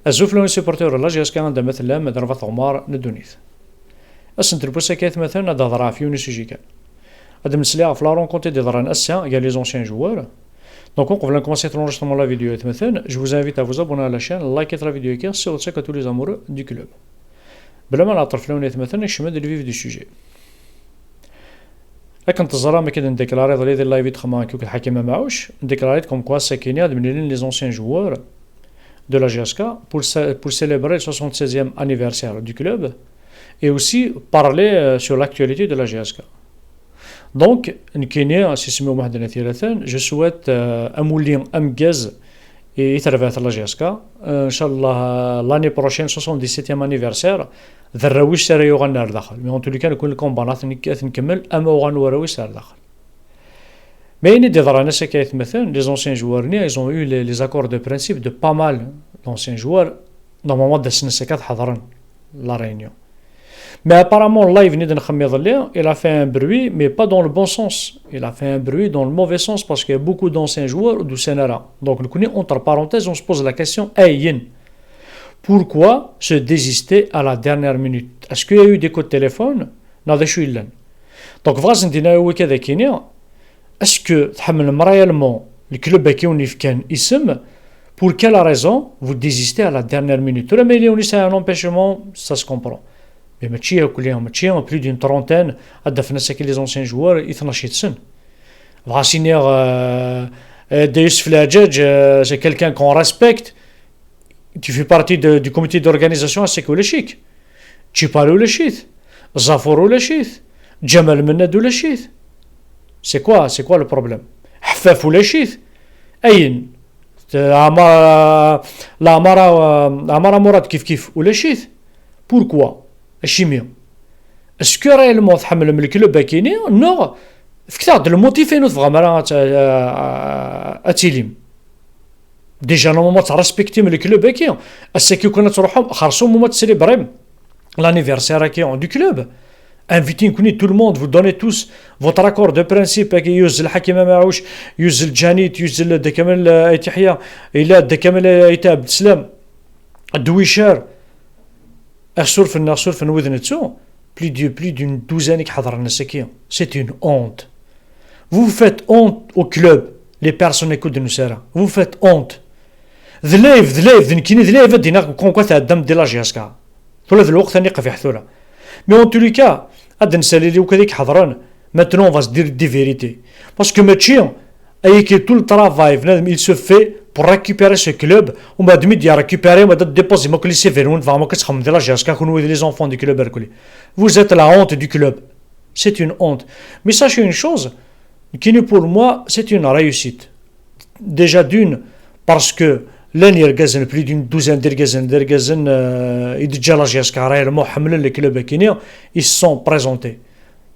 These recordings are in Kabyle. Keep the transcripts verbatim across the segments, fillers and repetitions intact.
Azul fell-awen supporter n la J S K anda ma tellam, d Rabat Ɣumar n ddunit. Ass n telbus akka atmaten ad d-hedreɣ ɣef yiwen n usujet kan. Ad d-mmeslayeɣ ɣef la rencontre i d-yeḍran ass-a gar les anciens joueurs. Donc, uqbel ad nkumansi l'enregistrement n la vidéo atmaten, je vous invite à vous abonner à la chaîne, liker la vidéo-agi, ssiwḍet-tt akk à tous les amoureux du club. Bla ma nɛeṭṭel fell-awen atmaten, nekcem-d le vif du sujet. Akken teẓram, akken d-ndeklari iḍelli di live i d-xedmeɣ akked Ḥakim Amɛuc, ndeklari-d comme quoi ass-akini ad mlilen les anciens joueurs de la J S K pour, cé- pour célébrer le soixante-seizième anniversaire du club et aussi parler euh, sur l'actualité de la J S K. Donc, nekkini, s yisem-iw Muḥend N At Yiraten, je souhaite euh, amulli ameggaz i, i terbaɛt n la J S K. Euh, inchallah, euh, l'année prochaine, soixante-dix-septième anniversaire, d arraw-is ara yuɣalen ar daxel. Mais en tout cas, nekkni lkumbanat ad t-nkemmel ama uɣalen warraw-is ar daxel. Mais ayen i d-yeḍran ass-agi atmaten, les anciens joueurs-nni, ils ont eu les, les accords de principe de pas mal d'anciens joueurs. Normalement, d ass-nni akka ad ḥeḍren la réunion. Mais apparemment, live-nni d-nxemmem iḍelli, il a fait un bruit, mais pas dans le bon sens. Il a fait un bruit dans le mauvais sens parce qu'il y a beaucoup d'anciens joueurs d-ur usan ara. Donc, nekkni, entre parenthèses, on se pose la question, ayen? Pourquoi se désister à la dernière minute? Est-ce qu'il y a eu des coups de téléphone? Neɣ d acu yellan? Donc, bɣiɣ ad sen-d-iniɣ i wakk ad ak-iniɣ, est-ce que tḥemmlem réellement le club-agi i wen-yefkan isem? Pour quelle raison vous désistez à la dernière minute? Tura ma yella yiwen yesɛa un empêchement, ça se comprend. Mais mačči akk, mačči plus d'une trentaine, ad d-afen ass-agi les anciens joueurs i tnac yid-sen. Bɣiɣ ad s-iniɣ, euh, euh, Dda Yusef Leɛǧaǧ, euh, c'est quelqu'un qu'on respecte, tu fais partie de- du comité d'organisation, ass-agi ulac-ik. Tchipalo ulac-it. Zafour ulac-it. Ǧamal Mennad ulac-it. C'est quoi, c'est quoi le problème? Ḥeffaf ulac-it. Ayen? Ɛmar, Laɛmara, Ɛmara Murad kif kif ulac-it. Pourquoi? Acimi? Est-ce que réellement tḥemmlem le club-agi-nni? Neɣ fket-aɣ-d le motif ayen ur tebɣam ara ad, ad, ad tilim? Déjà, normalement, ad tṛespektim le club-agi. Ass-agi kan ad tṛuḥem, xersum ma ad tesélébrim l'anniversaire-agi du club. Invitez-nous tout le monde, vous donnez tous votre accord de principe. Agi yuzzel Ḥakim Amɛuc, yuzzel Djanit, yuzzel Dda Kamal, euh, Ayt Yeḥya, yella Dda Kamal Ayt Abdeslam, Dwicar. Asuref-nneɣ, suref n wid nettu, plus de, plus d'une douzaine i iḥeḍren ass-agi. C'est une honte. Vous faites honte au club, les personnes i kud-nusara. Vous faites honte. D live, d live, d nekkini d live ad d-iniɣ comme quoi tɛeddam di la J S K. Tura d lweqt-nni qbiḥ tura. Mais en tous les cas, ad d-nsalili akk ad iḥeḍren. Maintenant, on va se dire des vérités. Parce que mačči ayagi tout le travail, bnadem, il se fait pour récupérer ce club, u ma d mi d-récupérer, ma d déposer ma les C V-nwen, vraiment, qu'est-ce que vous la J S K, kunwi les enfants du club, erkuli. Vous êtes la honte du club. C'est une honte. Mais sachez une chose, nekkini pour moi, c'est une réussite. Déjà d'une, parce que llan yergazen, plus d'une douzaine d'irgazen, d'irgazen, euh, i d-teǧǧa la J S K réellement ḥemmlen le club-agi-nni, ils se sont présentés.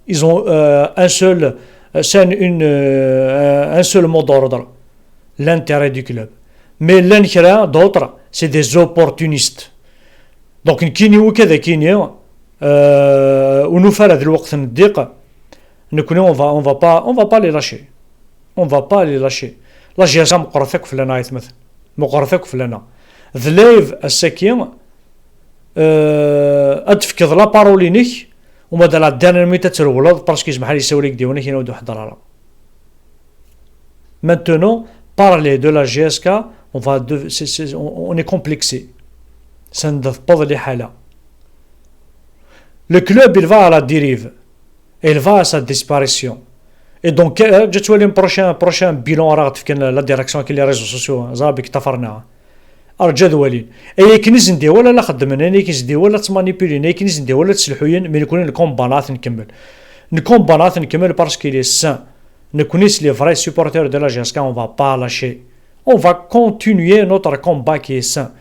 Ils ont euh, un seul, euh, c'est une, euh, un seul mot d'ordre, l'intérêt du club. Mais llan kra d'autres, c'est des opportunistes. Donc nekkini wakk ad ak-iniɣ, euh, ur nufi ara d lweqt n ddiq, nekkni on va, on va pas, on va pas les lâcher. On va pas les lâcher. La J S K meqqret akk fell-aneɣ, aytmaten. Meqqret akk fell-aneɣ. D live ass-agi, euh, ad d-tefkeḍ la parole-inek, u ma d la dernière minute ad trewleḍ, parce que yezmer ad yessawel-ak-d yiwen akken ur d-uḥeḍer ara. Maintenant, parler de la J S K, on va de- c'est- c'est- on, on est complexé. Ça ne dépend pas de l'État. Le club, il va à la dérive. Il va à sa disparition. Et donc, euh, je suis le prochain, prochain bilan à la, la direction qui les réseaux sociaux, hein, ça, avec Tafarna. Arǧa d walin. Ay akken i sen-d-iwala la xeddmen, ay akken i sen-d-iwala ttmanipulin, ay akken i sen-d-iwala ttelḥuyen, mi nekkni nkumban ad t-nkemmel. Nkumban ad t-nkemmel parce qu'il est sain. Nekkni, c'est les vrais supporters de la J S K, on va pas lâcher. On va continuer notre combat qui est sain.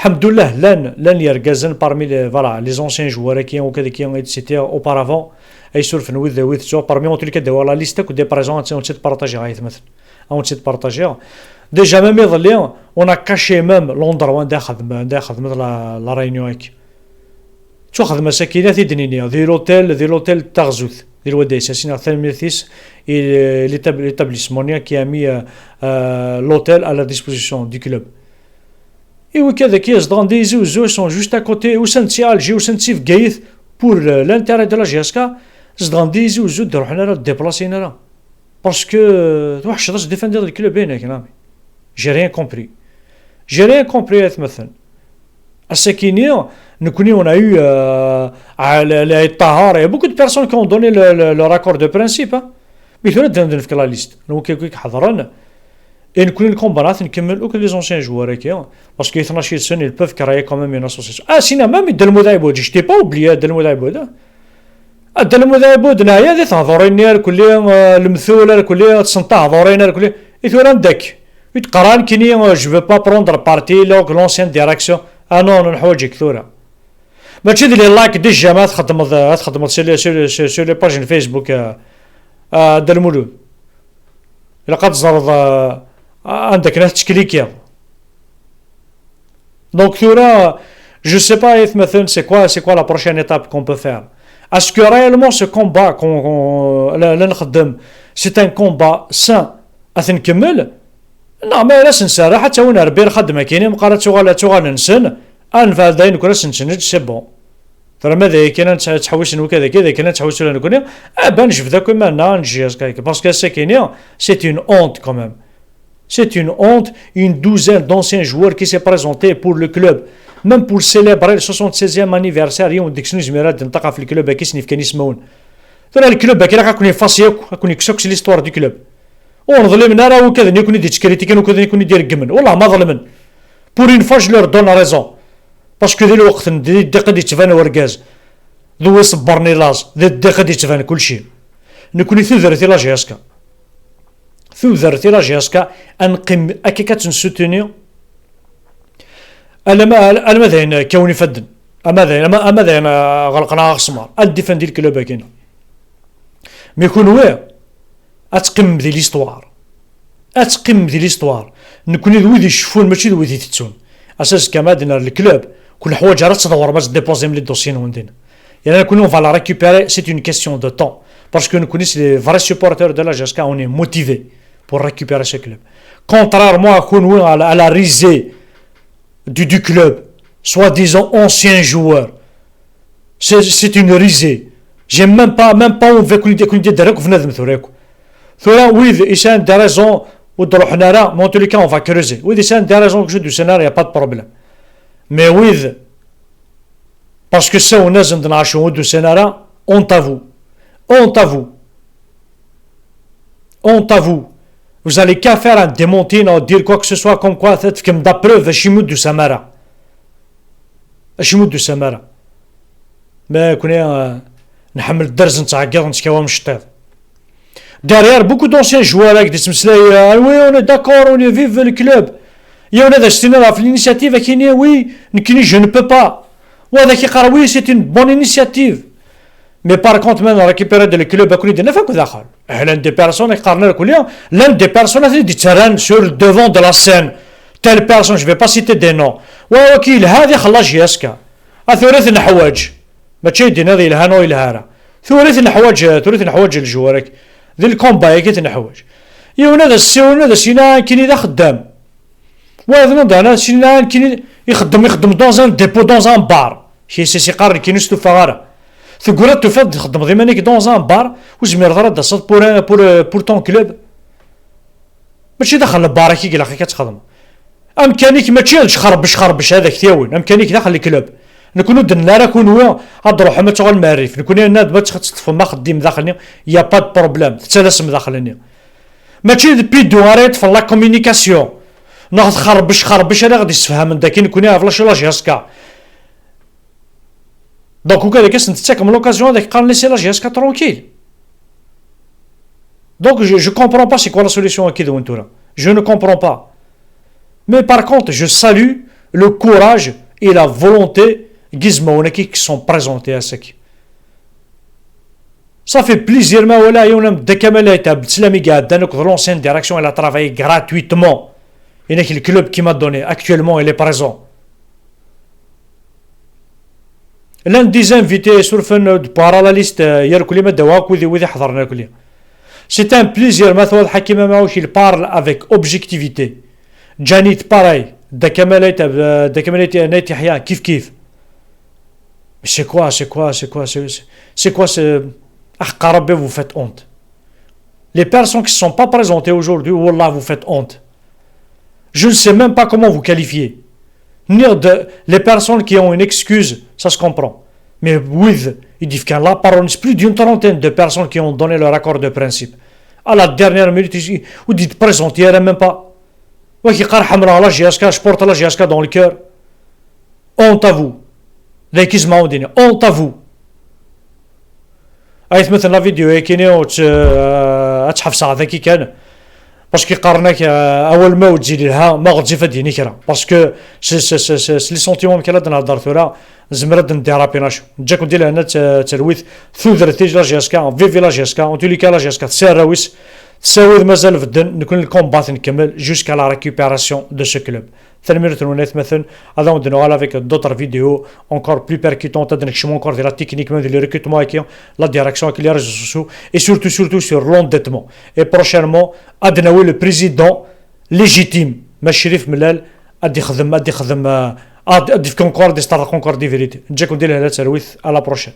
Alhamdoulilah, llan, llan yergazen parmi les, voilà, les anciens joueurs qui ont, qui ont été cités auparavant. Ay surfen wid, wid ttuɣ, parmi en tout cas, de, voilà, liste, que des présents, on s'est partagé, on s'est partagé. Déjà, même iḍelli, on a caché même l'endroit anda xedm-, anda xedmet la, la réunion-agi. Ttwaxdem ass-agi, ad t-id-nini, di l'hôtel, di l'hôtel Taɣzut, di Lwad Aysasin, tanemmirt-is i l'étab- l'établissement-nni qui a mis, euh, euh, l'hôtel à la disposition du club. I wikad-agi zedɣen di Tizi Uzzu, ils sont juste à côté, usan-d si Alger, usan-d si Bgayet, pour le- l'intérêt de la J S K, zedɣen di Tizi Uzzu, d-ruḥen ara, d-déplacer ara. Parce que, euh, twaḥceḍ ad tdéfendiḍ le club-inek, non mais. J'ai rien compris. J'ai rien compris, aytmaten. Ass-akini, nekkni, on a eu, euh, à la- la- Tahar, il y a beaucoup de personnes qui ont donné le- le- leur accord de principe, hein. Mais tura ad d-nefk la liste. Donc, qui, qui, et nekkni, le combat-a, ad t-nkemmel akk les anciens joueurs-agi, parce que tnac yid-sen, ils peuvent créer quand même une association. Ah, sinon, même Dda Lmud Ɛibud, je t'ai pas oublié, Dda Lmud Ɛibud, hein. Ah, Dda Lmud Ɛibud, neɛya di tehdurin-nni, irkelli, euh, lemtul, irkelli, ttessent tehdurin, irkelli. I tura anda-k? I d-qqaran kini, euh, je veux pas prendre parti, donc l'ancienne direction. Ah non, non, neḥwaǧ-ik tura. Mačči d les likes, d j'aime, ad txedmeḍ, ad txedmeḍ sur les, sur les, sur, sur les pages n Facebook, euh, euh, Dda Lmulud. Ilaq ad teẓreḍ, euh, anda akken ad tettklikiḍ. Donc tura, je sais pas, aytmaten, c'est quoi, c'est quoi la prochaine étape qu'on peut faire? Est-ce que réellement ce combat qu'on, qu'on, la, la nxeddem, c'est un combat sain ad t-nkemmel? Neɣ ma ara sen-serreḥ, ad tt-awin Rebbi lxadem akkin, meqqar ad tuɣal, ad tuɣal nsen, ad nfɛel d ayen ur asen-ttneǧ, c'est bon. Tura ma d aya kan ad nettḥewwis n wakk ad akka, d akken ad nettḥewwis ula nekkni, ah ben, jbed akk iman-nneɣ, ad neǧǧ azekka akka. Parce que ass-akini, c'est une honte quand même. C'est une honte, une douzaine d'anciens joueurs qui s'est présenté pour le club, même pour célébrer le soixante-seizième anniversaire, yiwen deg-sen ur yezmir ad d-yenṭeq ɣef le club-agi i sen-yefkan ismawen. Tura le club-agi ilaq ad ken-ifaṣi akk, ad ken-yekkes akk si l'histoire du club. Ur ḍlimen ara wakad-nni i ken-id-yettkritikun, wakad-nni i ken-id-ireggmen. Wallah ma ḍelmen. Pour une fois, je leur donne raison. Parce que di lweqt n di ddiq i d-yettban urgaz. D wi ṣebbren i laẓ. Di ddiq i d-yettban kulci. Nekkni tudert i la J S K. Tudert i la J S K, ad neqqim akka, akka ad tt-nessutini. Alama, alama d ayen kkawen ifadden. Ama d ayen, ama, ama d ayen, ah, ɣelqen aɣesmar. Ad d-ifendi le club-agi. Mais kunwi, ad teqqimem di l'histoire. Ad teqqimem di l'histoire. Nekkni d wid iceffun, mačči d wid itettun. Ass azekka ma ad nerr le club, ur neḥwaǧ ara ad tdewrem, ad tdépozim les dossiers-nwen din. Yerna nekkni, on va la récupérer, c'est une question de temps. Parce que nekkni, c'est les vrais supporters de la J S K, on est motivés pour récupérer ce club. Contrairement à kunwi, à la, à la risée du, du club, soi-disant anciens joueurs. C'est, c'est une risée. J'ai même pas, même pas envie كون يدير، كون يدير دراك بنادم ثورا يكون. Tura wid yesɛan des raisons ur d-ruḥen ara, mais en tous les cas, on va creuser. Wid yesɛan des raisons ur d-usan ara, y a pas de problème. Mais wid, parce que ça, on a zend نعشو ur d-usan ara, honte à vous. Honte à vous. Honte à vous. Vous allez qu'à faire un démenti, non, dire quoi que ce soit comme quoi, tefkem la preuve, acimi ur d-tusam ara. Acimi ur d-tusam ara. Ma kunni, euh, nḥemmel dderz, nettɛeggiḍ, nettkawa mceṭṭiḍ. Derrière, beaucoup d'anciens joueurs avec des, ah oui, on est d'accord, on est vive le club. Yiwen ad as-tiniḍ ɣef l'initiative, ad k-yini, oui, nekkini, je ne peux pas. Wa ad ak-iqqar, oui, c'est une bonne initiative. Mais par contre, ma récupérer le club, ad ken-id-naf akk daxel. Eh, llan des personnes i qqaren irkelli, llan des personnes ad ten-id-yettarran sur le devant de la scène. Telle personne, je vais pas citer des noms. Wa, waki yelha, ad ixelleṣ J S K. A tura i t-neḥwaǧ. Mačči ad d-tiniḍ yelha neɣ ur yelha ara. Tura i t-neḥwaǧ, tura i t-neḥwaǧ lejwar-agi. Di lkomba-agi i t-neḥwaǧ. Yiwen ad as-, yiwen ad as-yini akken i d axeddam. Wayeḍ-nni d-, ad as-yini akken i ixeddem, ixeddem dans un dépôt, dans un bar. Kis-is iqqar nekkini ur stufaɣ ara. Teggra tufiḍ-d txeddmeḍ iman-ik dans un bar, ur tezmireḍ ara ad d-taseḍ pour, pour, pour ton club. Mačči daxel lbar-ik i ilaq ad txedmeḍ. Amkan-ik mačči d xerbec, xerbec ad ak-t-yawin. Amkan-ik daxel leklub. Nekkni ur d-nenna ara kunwi ad d-ruḥem ad tuɣalem ar rrif. Nekkni nenna-d ma teṭṭfem axeddim daxel-nni, y a pas de problème. Tettalasem daxel-nni. Mačči d Pido ara yeṭṭfen la communication. Neɣ txerbec, xerbec ara ɣ-d-yessefhamen daki nekkni ɣef la J S K. Donc, au cas de question, c'est comme l'occasion de laisser la J S K tranquille. Donc, je, je comprends pas c'est quoi la solution à Kidwin Toura. Je ne comprends pas. Mais par contre, je salue le courage et la volonté d'Gizmo qui sont présentés à ce qui. Ça fait plaisir, ma voilà, il y a un décamel et un petit ami qui a donné l'ancienne direction, elle a travaillé gratuitement. Et le club qui m'a donné, actuellement, il est présent. L'un des invités, sur fin de par la liste, euh, il y a le Koulima Dawa, Koudi, Koudi, Hadar, Koudi. C'est un plaisir, Mathoud Hakim Amaouch, il parle avec objectivité. Janit, pareil. Dda Kamal Ayt, Dda Kamal Ayt, Ayt Yeḥya, kif kif. Mais c'est quoi, c'est quoi, c'est quoi, c'est, c'est quoi ce, ah, Rabbi, vous faites honte. Les personnes qui ne se sont pas présentées aujourd'hui, wallah, vous faites honte. Je ne sais même pas comment vous qualifier. Ni de, les personnes qui ont une excuse, ça se comprend. Mais oui, il dit qu'il y a la parole, plus d'une trentaine de personnes qui ont donné leur accord de principe. À la dernière minute, ils, ils disent présenter, même pas. Ouais, qui قال حمراء la J S K, je porte la J S K dans le cœur. Honte à vous. Honte à vous. Aytmaten, la vidéo-agi-ni ad tt-ḥebseɣ dagi kan. Parce que qqaren-ak, euh, awal ma ur d-yelha, ma ɣezzif ad d-yini kra. Parce que c'est, c'est, c'est, c'est, c'est les sentiments kan ad nehder tura, zemreɣ ad ndirapi nacu. Ǧǧaken di lehna, t-, talwit, tudert-is la J S K, vive la J S K, en tous les cas la J S K, c'est Rawis, c'est mazal bedden, nekni le combat nkemmel jusqu'à la récupération de ce club. Tanemmirt-nwen aytmaten, ad awen-d-nuɣal avec d'autres vidéos encore plus percutantes, ad nekcem encore di la technique, même di les recrutements, avec la direction, avec les réseaux sociaux, et surtout, surtout sur l'endettement. Et prochainement, ad nawi le président légitime, Mac Crif Mellal, ad ixdem, ad ixdem, euh, ad, ad yefk encore des stars, encore des vérités. Ǧǧaken di lehna, talwit, à la prochaine.